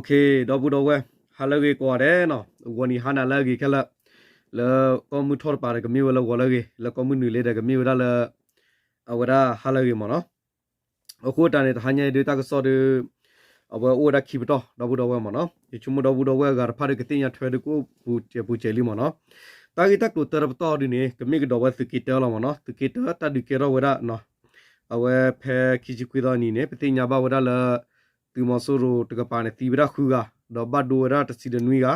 ဒီပုၢ်ဒီဝဲၢ် ဟါလၢအဂ့ၤကိးဂၤဒဲးနီၤ, ဂီၤနံၤဟါနၤလၢအဂ့ၤခဲလၢာ်, လၢကီၢ်မုၢ်ထီၣ်တပၤဒီးကမ့ၢ်ဝဲလၢဂီၤလၢအဂ့ၤ, လၢကီၢ်မုၢ်နုာ်လံဒီးကမ့ၢ်ဝဲဒၣ်လၢ အဝဲဒၣ်ဟါလၢအဂ့ၤမ့ၢ်နီၤ. အဃိတၢ်န့ၣ် တဟါညါအံၤဒုးတၢ်ကစီၣ်ဒီး အဝဲအိၣ်ဝဲဒၣ်ခံပတီၢ် ဒီပုၢ်ဒီဝဲၢ်မ့ၢ်နီၤ, ယဆိကမိၣ်ဒီပုၢ်ဒီဝဲၢ်အဂၤတဖၣ်ဒီးကသ့ၣ်ညါထွဲဒုးကအိၣ်ပူၤစဲးပူၤစဲးလံမ့ၢ်နီၤ. တၢ်ဂ့ၢ်တၢ်ကျိၤတၢတပတီၢ်ဒုးန့ၣ် ကမ့ၢ်ကဒီးဝဲသုးက့တၢလီၤမ့ၢ်နီၤ, သုးက့တၢတၢ်ဒုးကဲထီၣ်ဝဲဒၣ် အဝဲဖဲခံဆံခွံသီအနံၤန့ၣ် ပသ့ၣ်ညါဘၣ်ဝဲဒၣ်လၢ သုးမီၤစိရိၤတကပၤန့ၣ် သံဝဲဒၣ်ဃုဂၤ, ဒီးဘၣ်ဒိဝဲဒၣ်တဆံတနွံဂၤ,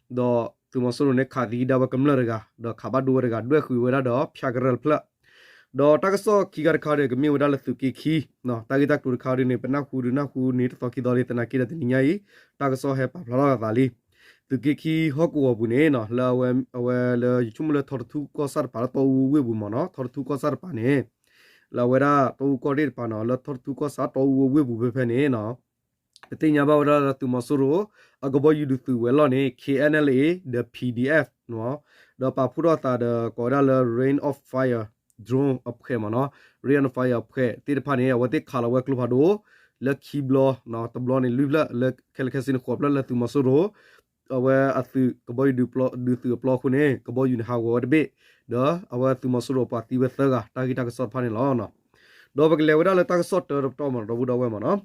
ဒီးသုးမီၤစိရိၤန့ၣ် ခးသံဒၣ်ဝဲကမျၢၢ်တဂၤ, ဒီးခးဘၣ်ဒိဝဲတဂၤ ဒွဲၣ်ဃုာ်ဝဲဒၣ်ဒီးဖၠးကရၢၢ်တဖျၢၣ်, ဒီးတၢ်ကစီၣ်ခံခါတခါဒီး ကမ့ၢ်ဝဲဒၣ်လၢသုးက့ခံ, တၢ်ဂ့ၢ်တၢ်ကျိၤတခါဒီးန့ၣ် ပနၢ်ဟူဒုးနၢ်ဟူန့ၢ်တသီခံသီလံ သနာ်က့ဒီးတနံၤညါအံၤ တၢ်ကစီၣ်ဟဲပာ်ဖျါထီၣ်အသးလံ. သုးက့ခံဟီၣ်ကဝီၤပူၤန့ၣ် လၢအဝဲလၢယဆိကမိၣ်လၢထီတထူၣ်ကီၢ်ဆၣ်တပၤလၢတီအူဝ့ၢ်ပူၤမ့ၢ်နီၤ, ထီတထူၣ်ကီၢ်ဆၣ်တပၤန့ၣ် လၢအဝဲဒၣ်တီအူကီၢ်ရ့ၣ်တပၤနီၤ, လၢထီတထူၣ်ကီၢ်ဆၣ်တီအူဝ့ၢ်ပူၤဖဲဖဲန့ၣ် ပသ့ၣ်ညါဘၣ်ဝဲဒၣ်လၢသုးမီၤစိရိၤ အကဘီယူၤဒုးသုးဝဲၤလီၢ်န့ၣ် K N L A ဒီး P D F ဒီးပာ်ဖှိၣ်ထီၣ်အသးဒီးကိးဝဲဒၣ်လၢ Rain of Fire drone အဖှဲးမ့ၢ်နီၤ, Rain of Fire အဖှဲးသ့ၣ်တဖၣ်န့ၣ် အဝဲသ့ၣ်ခးလီၤဝဲကျိဖးဒိၣ် လၢခံဘျီ, တဘျီန့ၣ်လွံၢ်ဖျၢၣ် လၢခဲလၢာ်ခဲဆ့န့ၣ်ဃိးဖျၢၣ်လၢသုးမီၤစိရိၤ အဝဲအသုးကဘီယူၤဒုးသုးအပျီအဃိန့ၣ် ကဘီယူၤန့ၣ်ဟးဂီၤဝဲတဘ့ၣ်, ဒီးအဝဲသုးမီၤစိရိၤပှၤသံဝဲသၢဂၤ တၢ်ဂ့ၢ်တၢ်ကစီၣ်တဖၣ်န့ၣ်လီၤ. ဒီးပကလဲၤဝဲဒၣ်လၢတၢ်ကစီၣ်တၢတပတီၢ်မ့ၢ်နီၤ ဒီပုၢ်ဒီဝဲၢ်မ့ၢ်နီၤ,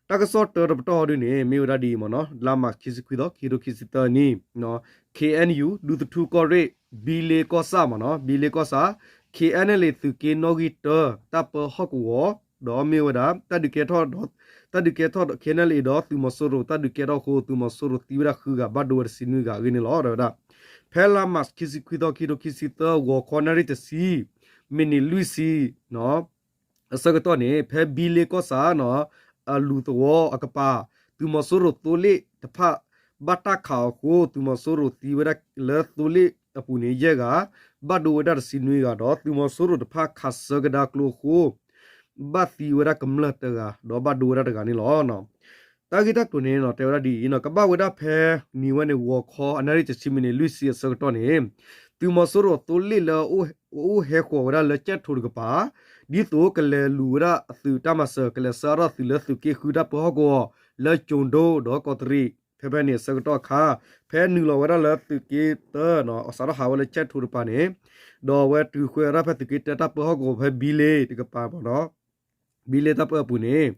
တၢ်ကစီၣ်တၢတပတီၢ်ဒုးန့ၣ် မ့ၢ်ဝဲဒၣ်ဒ်အံၤမ့ၢ်နီၤ, လါမၢ်ၡး ခံဆံခွံသီ ခံကထိခံဆံသၢနံၣ် K N U ဒူသထူကီၢ်ရ့ၣ် ဘံလ့ကီၢ်ဆၣ်မ့ၢ်နီၤ, ဘံလ့ကီၢ်ဆၣ် K N L A သုးက့နီၣ်ဂံၢ်တၢ တၢ်ပၢဟီၣ်ကဝီၤ ဒီးမ့ၢ်ဝဲဒၣ် တၢ်ဒုးကဲထီၣ်ဒီး တၢ်ဒုးကဲထီၣ် K N L A ဒီးသုးမီၤစိရိၤ တၢ်ဒုးကဲထီၣ်အဃိ သုးမီၤစိရိၤသံဝဲဒၣ်ဃုဂၤ ဘၣ်ဒိဝဲတဆံနွံဂၤအဂ့ၢ်န့ၣ်လီၤ. ဒီးဝဲဒၣ် ဖဲလါမၢ်ၡး ခံဆံခွံသီ ခံကထိခံဆံသၢ ဂီၤခီနၣ်ရံၣ်တဆံ မံးနံးလွံၢ်ဆံ အဆၢကတီၢ်န့ၣ် ဖဲဘံလ့ကီၢ်ဆၣ် အလူၤသဝီအကပၤ သုးမီၤစိရိၤသိလ့ၣ်တဖၣ် ဘၣ်တၢ်ခးအဃိ သုးမီၤစိရိၤသံဝဲဒၣ်လၢသိလ့ၣ်အပူၤန့ၣ် ယဲၢ်ဂၤ, ဘၣ်ဒိဝဲဒၣ်တဆံနွံဂၤဒီး သုးမီၤစိရိၤတဖၣ်ခးဆၢကဒါကျိအဃိ ဘၣ်သံဝဲဒၣ်ကမျၢၢ်တဂၤ ဒီးဘၣ်ဒိဝဲဒၣ်တဂၤန့ၣ်လီၤ. တၢ်ဂ့ၢ်တၢ်ကျိၤန့ၣ် တဲဝဲဒၣ်ဒ်အံၤနီၤ, ကဘၣ်ဝဲဒၣ်ဖဲန့ၣ်ဝဲန့ၣ် ဂီၤခီအနၣ်ရံၣ်တဆံမံးနံးလွံၢ်ဆံအဆၢကတီၢ်န့ၣ် သုးမီၤစိရိၤသိလ့ၣ်လၢအအိၣ်ဟဲဃီၤဝဲဒၣ်လၢကၠဲၣ်ထိးတကပၤ ဒ်သိးကလဲၤလူၤဝဲဒၣ်အသုးတၢ်မၤစၢၤ ကလဲၤဆှၢအါထီၣ်သုးလၢသုးက့ဃုတၢ်ပၢဟီၣ်ကဝီၤ လၢကၠိၤဒိၣ်ဒီးကီးတရံး ဖဲဖဲန့ၣ်အဆၢကတီၢ်အခါ ဖဲနုာ်လီၤဝဲဒၣ်လၢသုးက့တၢ စးထီၣ်ဟးဝဲလၢကၠဲၣ်ထိးတကပၤန့ၣ် ဒီးအဝဲတုၤဃီၤဝဲဒၣ်ဖဲသုးက့တၢတၢ်ပၢဟီၣ်ကဝီၤဖဲဘံလ့တကပၤ ဘံလ့တၢ်ပၢအပူၤန့ၣ်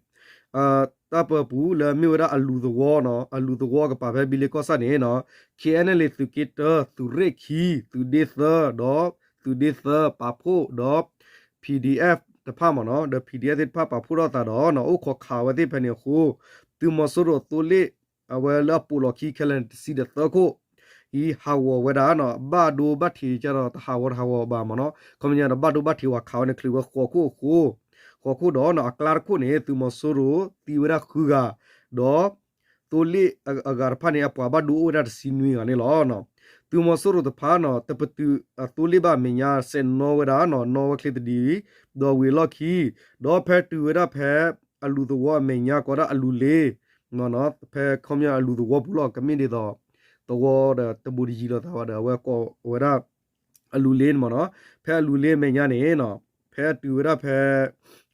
တၢ်ပၢအပူၤလၢမ့ၢ်ဝဲဒၣ်အလူၤသဝီ အလူၤသဝီအကပၤဖဲဘံလ့ကီၢ်ဆၣ်န့ၣ် K N L A သုးက့တၢ သုးရ့ၣ်ခံ သုးဒ့သၢ ဒီးသုးဒ့သၢပာ်ဖှိၣ်ဒီး P D F တဖၣ်မ့ၢ်နီၤ ဒီး P D F သ့ၣ်တဖၣ်ပာ်ဖှိၣ်ထီၣ်သးဒီး အိၣ်ခိးခးဝဲသ့ၣ်ဖဲန့ၣ်အဃိ သုးမီၤစိရိၤသိလ့ၣ် အဝဲလၢအပိာ်လီၤခံခဲလၢာ်န့ၣ် တဆံဒီးသၢခိၣ် အံၤဟးဂီၤဝဲဒၣ် ဘၣ်ဒိဘၣ်ထံးကဒီးတဟးဂီၤတဟးဂီၤဘၣ်မ့ၢ်နီၤ ခီပညီဒီးဘၣ်ဒိဘၣ်ထံးဝဲခးဝဲန့ၣ် ချုးဝဲဃိးခိၣ်အဃိ ဃိးခိၣ်ဒီး အကျါတခိၣ်န့ၣ် သုးမီၤစိရိၤသံဝဲဒၣ်ဃုဂၤ ဒီး သိလ့ၣ်အဂၤတဖၣ်န့ၣ် အပှၤဘၣ်ဒိအိၣ်ဝဲဒၣ်တဆံနွံဂၤန့ၣ်လီၤ. သုးမီၤစိရိၤတဖၣ်န့ၣ် တပတုာ်အသိလ့ၣ်ဘၣ်အမဲာ်ညါ စဲးနီၣ်ဝဲဒၣ် နီၣ်ဝဲချ့သဒံး ဒီးဝံၤအလီၢ်ခံ ဒီးဖဲတုၤဝဲဒၣ်ဖဲ အလူၤသဝီအမဲာ်ညါ ကိးဒၣ်အလူၤလ့ ဖဲခီပညီအလူၤသဝီပူၤလီၤ ကမ့ၢ်ဒ်သိး သဝီဒီးတဘူးတယံၤလိာ်သးဘၣ်ဒီး အဝဲကိးဝဲဒၣ် အလူၤလ့န့ၣ်မ့ၢ်နီၤ ဖဲအလူၤလ့အမဲာ်ညါန့ၣ် ဖဲအတုၤဝဲဒၣ်ဖဲ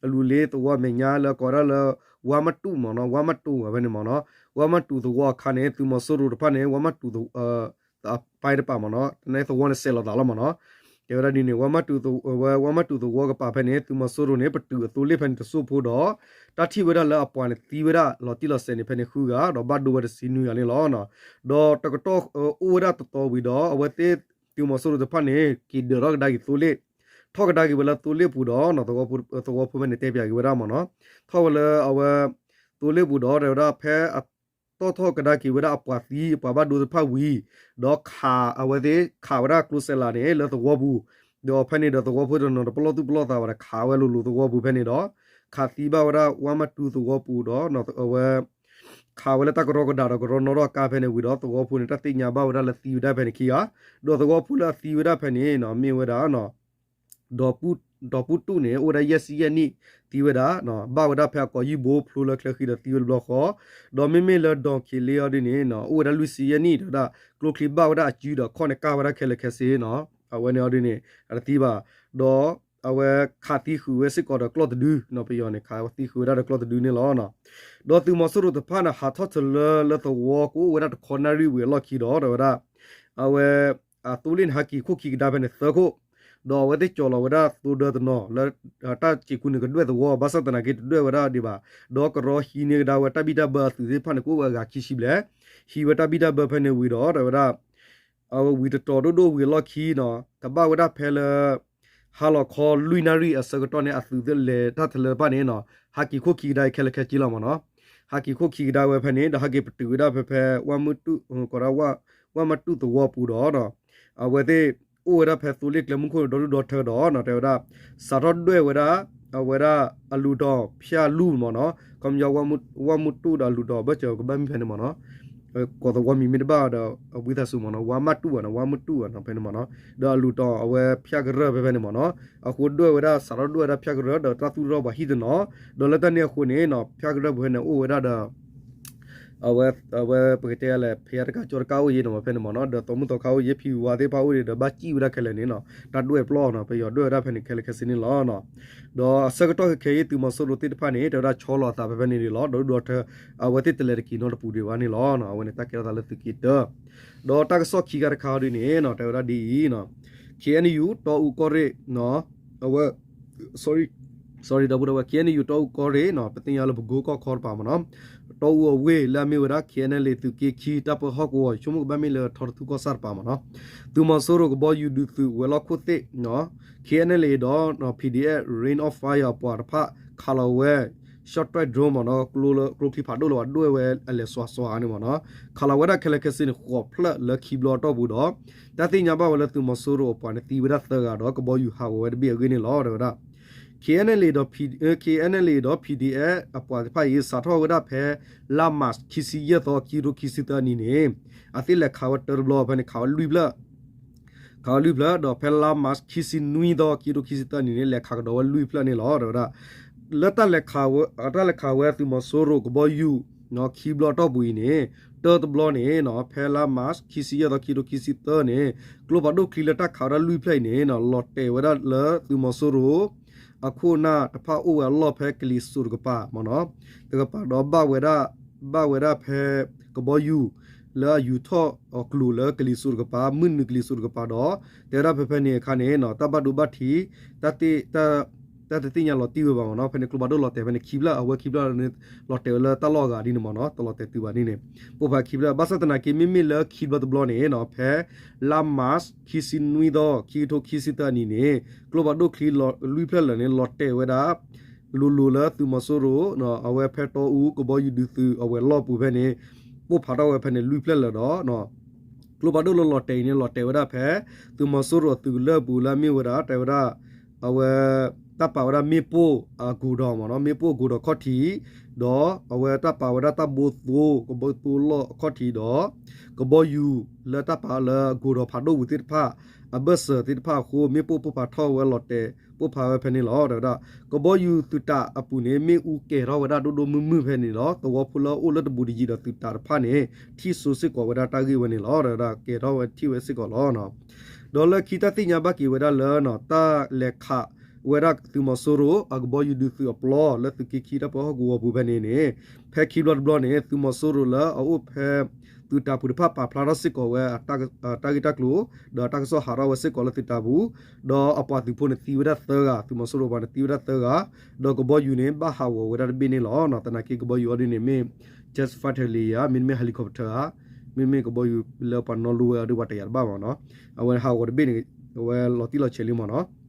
အလူၤလ့သဝီအမဲာ်ညါလၢကိးဒၣ်လၢ ဝါမတူၣ်မ့ၢ်နီၤ ဝါမတူၣ်ဝဲဖဲန့ၣ်မ့ၢ်နီၤ ဝါမတူၣ်သဝီအခါန့ၣ် သုးမီၤစိရိၤတဖၣ်န့ၣ် ဝါမတူၣ် အပိုင်းတဖၣ်မ့ၢ်နီၤ တၢ်သဝီန့ၣ်စဲးလီၤသးလီၤမ့ၢ်နီၤ တဲဝဲဒၣ်ဒ်န့ၣ် ဝါမတူၣ်သဝီကပၤဖဲန့ၣ် သုးမီၤစိရိၤန့ၣ် ပတုာ်အသိလ့ၣ်ဖဲန့ၣ်တစိၢ်ဖိဒီး တၢ်ထံၣ်ဝဲဒၣ်လၢအပှၤန့ၣ်သံဝဲဒၣ်လီၤတံၢ်လီၤဆဲးန့ၣ်ဖဲန့ၣ်ဃုဂၤ ဒီးဘၣ်ဒိဝဲတဆံနွံဂၤန့ၣ်လီၤ. ဒီးတကတီၢ်အိၣ်ဝဲဒၣ်တတီၤဝံၤဒီး အဝဲသ့ၣ်သုးမီၤစိရိၤတဖၣ်န့ၣ် က့ၤဒၢးထီၣ်ကဒါက့ၤသိလ့ၣ် ထီၣ်ကဒါက့ၤဝဲလၢသိလ့ၣ်ပူၤဒီး သဝီဖိဖဲန့ၣ်တဲပၠးက့ၤဝဲဒၣ်မ့ၢ်နီၤ ထီၣ်ဝဲလၢအဝဲ သိလ့ၣ်ပူၤဒီး တဲဝဲဒၣ်ဖဲအတီၢ်ထီၣ်ကဒါက့ၤဝဲဒၣ်အပှၤသံ အပှၤဘၣ်ဒိတဖၣ်ဝံၤ ဒီးခးအဝဲသ့ၣ် ခးဝဲဒၣ်ကျိစဲးလးန့ၣ် လၢသဝီပူၤ ဒီးဖဲန့ၣ်ဒီးသဝီဖိတနီၤတပလီၢ်သူၣ်ပလီၢ်သးဘၣ်ဒီး ခးဝဲလိၤလိၤသဝီပူၤဖဲန့ၣ်ဒီး ခးသံဘၣ်ဝဲဒၣ်ဝါမတူၣ်သဝီပူၤဒီး အဝဲ ခးဝဲလၢတၢ်ကရီကဒါဒီးကရီနီၣ်ထီၣ်အကါဖဲန့ၣ်ဝံၤဒီး သဝီဖိန့ၣ် တၢ်သ့ၣ်ညါဘၣ်ဝဲဒၣ်လၢသံဝဲဒၣ်ဖဲန့ၣ်ခံဂၤ ဒီးသဝီဖိလၢအသံဝဲဒၣ်ဖဲန့ၣ် မ့ၢ်ဝဲဒၣ် ဒီးပူတူၣ်န့ၣ် အိၣ်ဝဲဒၣ်ယဲၢ်ဆံယဲၢ်နံၣ် သံဝဲဒၣ် ဘၣ်ဝဲဒၣ်ဖဲအကိာ်ယူၢ်ဘိဖျိလၢချၢဃံဒီးသံဝဲတဘျီဃီ ဒီးမ့မ့ၢ်လၢဒီၣ်ခ့လ့အီၤဒ်န့ၣ် အိၣ်ဝဲဒၣ်လွံၢ်ဆံယဲၢ်နံၣ် တဲဝဲဒၣ် ကျိချံဘၣ်ဝဲဒၣ်အစုဒီးခီၣ်န့ၣ်ကၢ်ဝဲဒၣ်ခဲလၢာ်ခဲဆ့ အဝဲန့ၣ်အီၤဒ်န့ၣ် အတသံဘၣ် ဒီး အဝဲခးသံဃုာ်ဝဲစ့ၢ်ကီးဒီးကျီၢ်တဒု, ပယီၤန့ၣ် ခးသံဃုာ်ဝဲဒၣ်ဒီးကျီၢ်တဒုန့ၣ်လီၤ. ဒီးသုးမီၤစိရိၤတဖၣ်န့ၣ် ဟးထီၣ်တလၢလၢသဝီကအိၣ်ဝဲဒၣ်တခီနၣ်ရံၣ်ဝံၤအလီၢ်ခံဒီး တဲဝဲဒၣ် အဝဲ အသိလ့ၣ်န့ၣ် ဟးက့ၤခိၣ်ခံကဒါဖဲန့ၣ်သၢခိၣ်, ဒီးအဝဲသ့ၣ်ကၠီၤလီၤဝဲဒၣ်သိဒၢတနီၤလၢ တၢ်စံးခူန့ၣ်ကဒွဲၣ်သဝီ ဘၣ်ဆၣ်သနာ်က့တဒွဲၣ်ဝဲဒၣ်ဒံးဘၣ်, ဒီးကရီဟံးန့ၢ်ကဒါဝဲတၢ်ဘံၣ်တၢ်ဘၢအသုးသ့ၣ်တဖၣ်န့ၣ် ကအိၣ်ဝဲအဂၤခံဆံဘျဲၣ်, ဟံးဝဲတၢ်ဘံၣ်တၢ်ဘၢဖဲန့ၣ်ဝံၤဒီး တဲဝဲဒၣ် အဝဲဝံၤတတီၤဒိၣ်ဒိၣ်ဝံၤအလီၢ်ခံနီၤ ကဘၣ်ဝဲဒၣ်ဖဲလၢ ဟါလီၤခီလွံၢ်နၣ်ရံၣ်အဆၢကတီၢ်န့ၣ် အသုးသ့ၣ်လဲၤတၢ်တလၢတဖၣ်န့ၣ်နီၤ ဟးက့ၤခိၣ်ခံကဒါခဲလၢာ်ခဲဆ့လီၤမ့ၢ်နီၤ. ဟးက့ၤခိၣ်ခံကဒါဝဲဖဲန့ၣ် ဒီးဟးက့ၤပတုာ်ဝဲဒၣ်ဖဲဖဲ ဝၣ်မုၢ်တူၣ် ကိးဒၣ် ဝၣ်မၢ်တူၣ်သဝီပူၤဒီး အဝဲသ့ၣ်အိၣ်ဝဲဒၣ်ဖဲသိလ့ၣ်ကျဲမုၢ်ခိၣ်ဒီဒူၣ်ဒီထၢဒီး တဲဝဲဒၣ် စးထီၣ်ဒွဲၣ်ဝဲဒၣ် အဝဲဒၣ်အလူၤတီၤဖၠၣ်လူၢ်မ့ၢ်နီၤ ခီပညီ ဝၣ်မုၢ်တူၣ်ဒီးအလူၤတီၤ ဘၣ်စၢၤကဘၣ်မ့ၢ်ဖဲန့ၣ်မ့ၢ်နီၤ ကိးသဝီမံၤမ့ၢ်တဘၣ်ဒီး အဝံသးစူၤမ့ၢ်နီၤ ဝါမၢ်တူၣ်ဘၣ်နီၤ ဝါမုၢ်တူၣ်ဘၣ်နီၤ ဖဲန့ၣ်မ့ၢ်နီၤ ဒီးအလူၤတီၤအဝဲဖၠၣ်ကရၢၢ်ဖဲဖဲန့ၣ်မ့ၢ်နီၤ အဃိဒွဲၣ်ဝဲဒၣ် စးထီၣ်ဒွဲၣ်ဝဲဒၣ်ဖၠၣ်ကရၢၢ်ဒီးတၢ်သူၣ်ထီၣ်ပှၤဟံၣ်တနီၤ ဒီးလၢတၢ်န့ၣ်အဃိန့ၣ်နီၤ ဖၠၣ်ကရၢၢ်ပူၤဖဲန့ၣ်အိၣ်ဝဲဒၣ်ဒီး အဝဲ အဝဲပကတဲလဲၣ် ဖဲယါတကးကၠီတကးအိၣ်ယဲၢ်န့ၣ်မ့ၢ်ဖဲန့ၣ်မ့ၢ်နီၤ ဒီးသီမုၣ်သီခါအိၣ်ယဲၢ် ဖံဝါသ့ၣ်တဖၣ်အိၣ်ဒီး ဘၣ်စံၣ်ဝဲဒၣ်ခဲလၢာ်န့ၣ်နီၤ တၢ်ဒွဲၣ်ပျီနီၤ ပယီၤဒွဲၣ်ဝဲဒၣ်ဖဲန့ၣ်ခဲလၢာ်ခဲဆ့န့ၣ်လီၤ. ဒီးအဆၢကတီၢ်ခဲခဲအံၤ သုးမီၤစိရိၤသ့ၣ်တဖၣ်န့ၣ် တဲဝဲဒၣ်ဆီလီၤအသးဖဲဖဲန့ၣ်ဒ်လီၤ ဒီဒူၣ်ဒီထၢ အဝဲသ့ၣ်တလဲၤတက့ၤနီတပူၤဒံးဘၣ်န့ၣ်လီၤ. အဝဲန့ၣ်တၢ်ကဲထီၣ်သးလၢသုးက့တၢ ဒီးတၢ်ကစီၣ်ခံဂၤတခါအံၤဒ်န့ၣ်နီၤ တဲဝဲဒၣ်ဒ်အံၤနီၤ ခ့ၣ်အဲၣ်ယူၣ် တီအူကီၢ်ရ့ၣ် အဝဲ sorry ဒီပုၢ်ဒီဝဲၢ် ခ့ၣ်အဲၣ်ယူၣ် တီအူကီၢ်ရ့ၣ်နီၤ ပသ့ၣ်ညါလၢပကိကီၢ်ခီတပၤမ့ၢ်နီၤ တီအူအဝ့ၢ်လၢအမ့ၢ်ဝဲဒၣ် ခ့ၣ်အဲၣ်ယူၣ် သုးက့ခံ တၢ်ပၢဟီၣ်ကဝီၤ ဆိကမိၣ်ကဘၣ်မ့ၢ်လၢထီတထူၣ်ကီၢ်ဆၣ်တပၤမ့ၢ်နီၤ သုးမီၤစိရိၤကဘီယူၤဒုးသုးဝဲၤလီၢ်ခိၣ်သ့ၣ် ခ့ၣ်အဲၣ်ယူၣ် ဒီး ပီၣ်ဒီအ့ၣ် Ring of Fire အပှၤတဖၣ် ခးလီၤဝဲ ရှီၣ်တြဲၣ် drone မ့ၢ်နီၤ ကျိချံဖးဒိၣ်လၢပှၤဒွဲၣ်ဝဲအလဲၤစွါစွါန့ၣ်မ့ၢ်နီၤ ခးလီၤဝဲဒၣ်ခဲလၢာ်ခဲဆ့န့ၣ် ဃိးဖျၢၣ်လၢခံဘျီအတီၢ်ပူၤဒီး တၢ်သ့ၣ်ညါဘၣ်ဝဲလၢသုးမီၤစိရိၤအပှၤန့ၣ်သံဝဲဒၣ်သၢဂၤဒီး ကဘီယူၤဟးဂီၤဝဲတဘ့ၣ်အဂ့ၢ်န့ၣ်လီၤ တဲဝဲဒၣ် ခ့ၣ်အဲၣ်ယူၣ် ဒီး ခ့ၣ်အဲၣ်ယူၣ် ဒီး ပီၣ်ဒီအ့ၣ် အပှၤတဖၣ်အံၤ စးထီၣ်ဝဲဒၣ်ဖဲ လါမးၡး ခံဆံယဲၢ်သီ ခံကထိခံဆံသၢနံၣ်န့ၣ် အသ့ၣ်လဲၤခးဝဲတၢ်တဘျီဖဲန့ၣ် ခးဝဲလွံၢ်ဖျၢၣ် ခးဝဲလွံၢ်ဖျၢၣ် ဒီးဖဲလါမးၡး ခံဆံနွံသီ ခံကထိခံဆံသၢနံၣ်န့ၣ် လဲၤခးကဒီးဝဲလွံၢ်ဖျၢၣ်န့ၣ်လီၤ တဲဝဲဒၣ် လၢတၢ်လဲၤခးဝဲ တၢ်လဲၤခးဝဲသုးမီၤစိရိၤကဘီယူၤ ခံဘျီအတီၢ်ပူၤအံၤန့ၣ် တၢ်တဘျီန့ၣ် ဖဲလါမးၡး ခံဆံယဲၢ်သီ ခံကထိခံဆံသၢန့ၣ် ကျိဖးဒိၣ်ချံလၢတၢ်ခးဝဲဒၣ်လွံၢ်ဖျၢၣ်အံၤန့ၣ် လီၤတဲာ်ဝဲဒၣ်လၢသုးမီၤစိရိၤ အခိၣ်အနၢ်တဖၣ်အိၣ်ဝဲအလီၢ်ဖဲကလံၤစိးတကပၤမ့ၢ်နီၤ တကပၤဒီးဘၣ်ဝဲဒၣ် ဘၣ်ဝဲဒၣ်ဖဲ ကဘီယူၤ လၢအယူၤထီၣ်အကျိၤလၢကလံၤစိးတကပၤ မုၢ်နုာ်ကလံၤစိးတကပၤဒီး တဲဝဲဒၣ်ဖဲဖဲန့ၣ်အခါန့ၣ် တၢ်ဘၣ်ဒိဘၣ်ထံး တၢ်တသ့ၣ်ညါလီၤတံၢ်ဝဲဘၣ်မ့ၢ်နီၤ ဖဲန့ၣ်ကျိဖးဒိၣ်လီၤတဲာ်ဖဲန့ၣ်ခံဖျၢၣ် အဝဲခံဖျၢၣ်န့ၣ် လီၤတဲာ်ဝဲလၢတၢ်လီၢ်အဂၤဒ်န့ၣ်မ့ၢ်နီၤ တလီၤတဲာ်တုၤဘၣ်ဒ်န့ၣ် ပိၢ်ဖးခံဖျၢၣ် ဘၣ်ဆၣ်သနာ်က့ မ့မ့ၢ်လၢခံဘျီတဘျီန့ၣ် ဖဲလါမးၡး ခံဆံနွံသီ ခံကထိခံဆံသၢနံၣ်န့ၣ် ကျိဖးဒိၣ်ချံလွံၢ်ဖျၢၣ်လၢာ်န့ၣ် လီၤတဲာ်ဝဲဒၣ် လိၤလိၤလၢသုးမီၤစိရိၤ အဝဲဖဲတီအူကဘီယူၤဒုးသုးအဝဲၤလီၢ်ပူၤဖဲန့ၣ် ပိၢ်ဖးထီၣ်ဝဲဖဲန့ၣ်လွံၢ်ဖျၢၣ်လၢာ်ဒီး ကျိဖးဒိၣ်လၢလီၤတဲာ်အံၤန့ၣ် လီၤတဲာ်ဝဲဒၣ်ဖဲ သုးမီၤစိရိၤအသုးကလၢၢ်ပူၤလၢအမ့ၢ်ဝဲဒၣ် တဲဝဲဒၣ် အဝဲ တၢ်ပာ်ဝဲဒၣ်မ့ၣ်ပိၢ်အကိးဒီးမ့ၢ်နီၤ မ့ၣ်ပိၢ်အကိးဒီးခီၣ်ထံး ဒီးအဝဲတၢ်ပာ်ဝဲဒၣ်တၢ်ဘိသိ ကဘီသိလီၢ်အခီၣ်ထံးဒီး ကဘီယူၤလၢတၢ်ပာ်လၢအကိးဒီးဖးဒိၣ်ဝံၤသ့ၣ်တဖၣ် အဘၢၣ်စၢၤသ့ၣ်တဖၣ်အဃိ မ့ၣ်ပိၢ်ပိၢ်ဖးထီၣ်ဝဲလီၤတဲာ် ပိၢ်ဖးဝဲဖဲန့ၣ်လီၤ တဲဝဲဒၣ် ကဘီယူၤသုးတးအပူၤန့ၣ် မ့ၣ်အူကဲၤထီၣ်ဝဲဒၣ်ဒိၣ်ဒိၣ်မုၢ်မုၢ်ဖဲန့ၣ်လီၤ သဝီဖိလၢအအိၣ်လၢတဘူးတယံၤဒီးသုးတးတဖၣ်န့ၣ် ထံၣ်စိစ့ၢ်ကီးဝဲဒၣ်တၢ်ဂ့ၢ်ဝဲန့ၣ်လီၤ တဲဝဲဒၣ် ကဲၤထီၣ်ဝဲထံၣ်ဝဲစ့ၢ်ကီးလီၤ ဒီးလၢခံတၢ်သ့ၣ်ညါဘၣ်က့ၤဝဲဒၣ်လၢ တၢ်လဲၤခးဝဲဒၣ်သုးမီၤစိရိၤ အကဘီယူၤဒုးသုးအပျီ လၢသုးက့ခံတၢ်ပၢဟီၣ်ကဝီၤပူၤဖဲန့ၣ်န့ၣ် ဖဲခံဘျီတဘျီန့ၣ် သုးမီၤစိရိၤလၢအအိၣ်ဖဲ သုးတးပူၤတဖၣ်ပာ်ဖျါထီၣ်စ့ၢ်ကီးဝဲ တၢ်ဂ့ၢ်တၢ်ကျိၤ ဒီးတၢ်ကစီၣ်ဟးထီၣ်ဝဲစ့ၢ်ကီးလၢသုးတးပူၤ ဒီးအပှၤသုးဖိန့ၣ်သံဝဲဒၣ်သၢဂၤ သုးမီၤစိရိၤပှၤန့ၣ်သံဝဲဒၣ်သၢဂၤ ဒီးကဘီယူၤန့ၣ် ဘၣ်ဟးဂီၤဝဲဒၣ်တဘ့ၣ်န့ၣ်လီၤ သနာ်က့ကဘီယူၤအီၤဒ်န့ၣ်မ့ၢ် jet fighter လံဧါ မ့တမ့ၢ် helicopter ဧါ မ့မ့ၢ်ကဘီယူၤလၢပှၤနီၣ်လိဝဲအီၤဒီးပှၤတယာ်တဘၣ်မ့ၢ်နီၤ အဝဲဟးဂီၤတဘ့ၣ်န့ၣ် အဝဲလီၤတံၢ်လီၤဆဲးလံမ့ၢ်နီၤ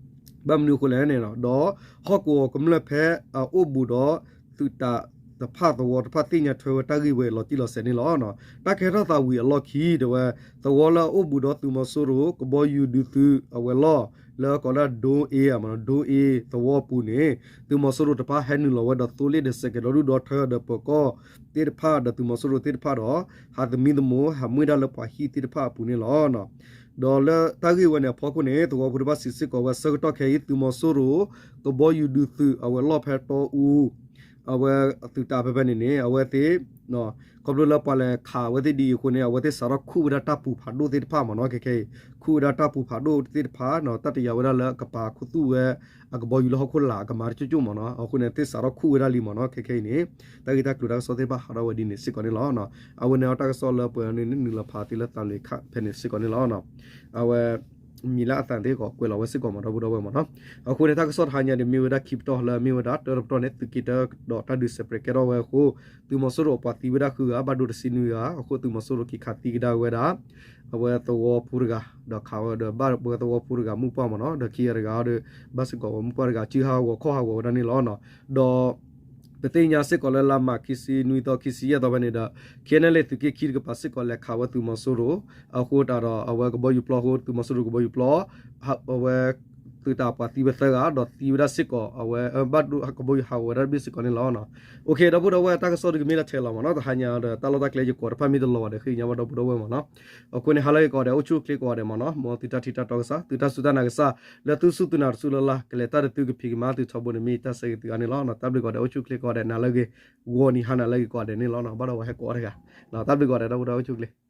ဘၣ်မနုၤအဃိလဲၣ်န့ၣ် ဒီးဟီၣ်ကဝီၤကမျၢၢ်ဖဲအအိၣ်ဘူးဒီးသုးတးတဖၣ်သဝီတဖၣ်သ့ၣ်ညါထွဲဝဲတၢ်ဂ့ၢ်ဝဲလီၤတံၢ်လီၤဆဲးန့ၣ်လီၤ. တၢ်ကဲထီၣ်သးဝံၤအလီၢ်ခံ တဲဝဲ သဝီလၢအအိၣ်ဘူးဒီးသုးမီၤစိရိၤ ကဘီယူၤဒုးသုးအဝဲၤလီၢ် လၢကိးဒၣ် Drone A မ့ၢ်နီၤ Drone A သဝီပူၤန့ၣ် သုးမီၤစိရိၤတဖၣ်ဟဲနုာ်လီၤဝဲဒီးသိလ့ၣ်ဒီးစဲးကဲၤဒီဒူၣ်ဒီထၢဒီးပၢၤကီၢ်သ့ၣ်တဖၣ်ဒီးသုးမီၤစိရိၤသ့ၣ်တဖၣ်ဒီး ဟးသမံသမိးဟးမွှ့ၢ်ဒၣ်လၢပှၤဟံၣ်သ့ၣ်တဖၣ်အပူၤန့ၣ်လီၤ. ဒီးလၢတၢ်ဂ့ၢ်ဝဲန့ၣ်အဖီခိၣ်န့ၣ် သဝီဖိတဖၣ်စံးစ့ၢ်ကီးဝဲဆၢကတီၢ်ခဲအံၤ သုးမီၤစိရိၤ ကဘီယူၤဒုးသုးအဝဲၤလီၢ်ဖဲတီအူ အဝဲသုးတၢ်ဖဲဖဲန့ၣ်န့ၣ် အဝဲသ့ၣ် ခီဖျိလၢပှၤလဲၤခးအဝဲသ့ၣ်ဒ်အံၤအဃိန့ၣ် အဝဲသ့ၣ်စးထီၣ်ခူၣ်ဝဲဒၣ်တၢ်ပူၤဖးဒိၣ်သ့ၣ်တဖၣ်မ့ၢ်နီၤ ခဲခဲအံၤ ခူၣ်ဝဲဒၣ်တၢ်ပူၤဖးဒိၣ်သ့ၣ်တဖၣ် တၢ်တယာ်ဝဲဒၣ်လၢအကပာ်ခူသူၣ်ဝဲ အကဘီယူၤလၢဟီၣ်ခိၣ်လာ် အကမၤတကၠိၣ်ကၠိၣ်မ့ၢ်နီၤ အဃိန့ၣ် သ့ၣ်စးထီၣ်ခူၣ်ဝဲဒၣ်လံမ့ၢ်နီၤ ခဲခဲအံၤန့ၣ် တၢ်ဂ့ၢ်တၢ်ကျိၤတၢ်ကစီၣ်သ့ၣ်တဖၣ်ဟးထီၣ်ဝဲဒ်န့ၣ်စ့ၢ်ကီးန့ၣ်လီၤ. အဝဲန့ၣ်တၢ်ကစီၣ်လၢပှဲၤန့ၣ် နုာ်လီၤဖးသ့လၢသးလွံၢ်ခါဖဲန့ၣ်စ့ၢ်ကီးန့ၣ်လီၤ. အဝဲ မံၤလၢအသးသ့ၣ်ကီးကွဲးလီၤဝဲစ့ၢ်ကီးမ့ၢ်ဒီပုၢ်ဒီဝဲၢ်မ့ၢ်နီၤ. အဃိန့ၣ် တၢ်ကစီၣ်တဟါညါဒီးမ့ၢ်ဝဲဒၣ်ခံပတီၢ်လၢမ့ၢ်ဝဲဒၣ် တၢတပတီၢ်န့ၣ် သုးက့တၢဒီးတၢ်ဒုးစဲးပြဲးကဲထီၣ်ဝဲအဃိ သုးမီၤစိရိၤအပှၤသံဝဲဒၣ်ဃုဂၤ ဘၣ်ဒိတဆံနွံဂၤ အဃိသုးမီၤစိရိၤက့ၤခးသံကဒါဝဲဒၣ် အဝဲသဝီဖိတဂၤ ဒီးခးဝဲဒီးဘၣ်ဝဲသဝီဖိတဂၤမုၣ်ပှၢ်မ့ၢ်နီၤ ဒီးခံဂၤတဂၤဒီး ဘၣ်စ့ၢ်ကီးဝဲမုၣ်ပှၢ်တဂၤ စုဟးဂီၤခီၣ်ဟးဂီၤဝဲဒၣ်န့ၣ်လီၤ. ဒီး ပသ့ၣ်ညါစ့ၢ်ကီးလၢလါမးခံဆံနွံသီခံဆံယဲၢ်သီဖဲန့ၣ်ဒီး ခ့ၣ်အဲၣ်နဲၣ်လ့ၣ် သုးက့ခံတကပၤစ့ၢ်ကီးလဲၤခးဝဲသုးမီၤစိရိၤ အဃိတးဒီးအဝဲကဘီယူၤပျီအဃိ သုးမီၤစိရိၤကဘီယူၤပျီ အဝဲ သုးတၢ်ပှၤသံဝဲသၢဂၤ ဒီးသံဝဲဒၣ်စ့ၢ်ကီး အဝဲ ဘၣ်ဒိကဘီယူၤဟးဂီၤဝဲဒၣ်တဘ့ၣ်စ့ၢ်ကီးန့ၣ်လီၤ. အိၣ်ခ့ ဒီပုၢ်ဒီဝဲၢ် တၢ်ကစီၣ်ဒုးကမ့ၢ်တၢ်ထဲလီၤမ့ၢ်နီၤ တဟါညါဒီးတၢ်လီၢ်တၢ်ကျဲယကိးတဖၣ်မ့ၢ်တလီၤဘၣ်ဒီး ဃ့ကညးဘၣ်ဒီပုၢ်ဒီဝဲၢ်မ့ၢ်နီၤ. အဃိန့ၣ် ဟါလၢဂ့ၤကိးဂၤဒဲး အိၣ်ဆူၣ်အိၣ်ချ့ကိးဂၤဒဲးမ့ၢ်နီၤ မ်သုတၢ်ထံၣ်တၢ်တီကစၢ် သုတၢ်စူၢ်တၢ်နာ်တစူၢ်လၢ်လၢ် ကလဲၤတၢ်တသုကဖံးကမၤသုထီဘိန့ၣ်မ့ၢ်တၢ်ဆၢဂ့ၤသုဂၤန့ၣ်လီၤ. တၢ်ဘျုးကိးဂၤဒဲး အိၣ်ဆူၣ်အိၣ်ချ့ကိးဂၤဒဲး နၤလၢဂ့ၤ ဂီၤနံၤဟါနၤလၢဂ့ၤကိးဂၤဒဲးန့ၣ်လီၤ. ဘၣ်ဒီးဝဲဟဲကိးအီၤတဂၤ တၢ်ဘျုးကိးဂၤဒဲး ဒီပုၢ်ဒီဝဲၢ် အိၣ်ဆူၣ်အိၣ်ချ့